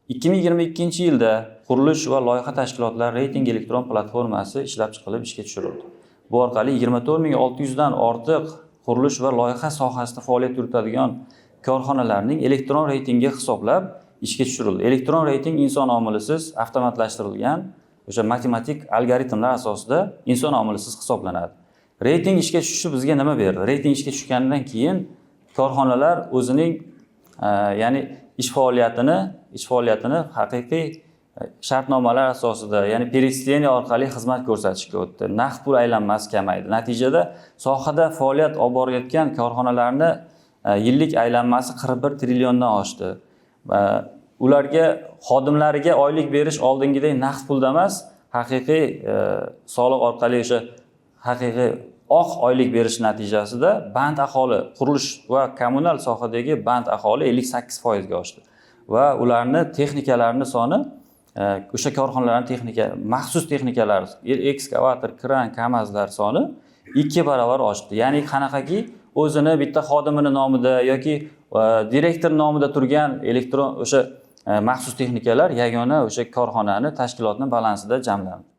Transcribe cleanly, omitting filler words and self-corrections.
2022-yilda qurilish va loyiha tashkilotlari reyting elektron platformasi ishlab chiqilib, ishga tushirildi. Bu orqali 24 600 dan ortiq qurilish va loyiha sohasida faoliyat yuritadigan korxonalarning elektron reytingi hisoblab ishga tushirildi. Elektron reyting inson omilisiz, avtomatlashtirilgan, o'sha matematik algoritmlar asosida inson omilisiz hisoblanadi. Reyting ishga tushishi bizga nima berdi? Reyting ishga tushganidan keyin korxonalar o'zining ya'ni ish faoliyatini haqiqiy shartnomalar asosida, ya'ni перечисление orqali xizmat ko'rsatishga o'tdi. Naqd pul aylanmasi kamaydi. Natijada sohada faoliyat olib borayotgan korxonalarni yillik aylanmasi 41 trilliondan oshdi. Va ularga, xodimlariga oylik berish oldingidek naqd pulda emas, haqiqiy soliq orqali, o'sha haqiqiy oq oylik berish natijasida band aholi, qurilish va kommunal sohadagi band aholi 58 foizga oshdi va ularni texnikalarini soni, o'sha korxonalarni texnika, maxsus texnikalar, ekskavator, kran, kamazlar soni 2 barobar oshdi. Ya'ni qanaqaki o'zini bitta xodimini nomida yoki direktor nomida turgan elektron o'sha maxsus texnikalar yagona o'sha korxonani, tashkilotni balansida jamlandi.